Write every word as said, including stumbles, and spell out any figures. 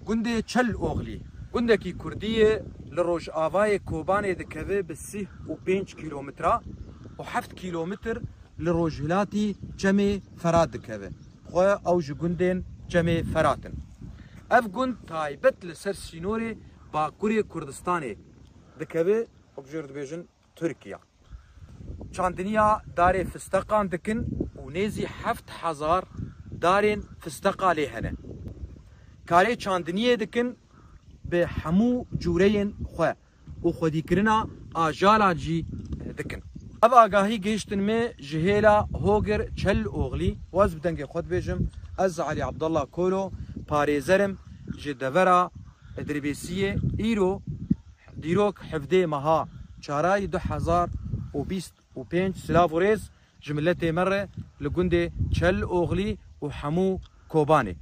Gundê Çel Oxlî, gundekî kurdî ye, li rojavayê Kobanê dikeve bi sî û pênc kîlometre û heft kîlometr li rojhilatî Çemê Ferat dikeve. Xwe ew ji gundên Çemê Ferat in. Ev gund taybet li ser sînorê Bakurê Kurdistanê dikeve, wek jê re dibêjin Tirkiye. Çandiniya darê fisteqan dikin û nêzî heft hezar darên fisteqa lê hene. Karê çandiniyê dikin bi hemû cûreyên xwe û xwedîkirina ajalan jî dikin. Ev agahî gihiştin me ji hêla Hogir Çel Oxlî. Waz bi dengê xwe dibêjim, ez Elî Abdullah Kolo, parêzer im ji devera Dirbêsiyê. Îro dîrok hevdeh meha çarayî du hezar û bîst û pênc. Silav û rêz ji miletê me re li gundê Çel Oxlî û hemû Kobanê.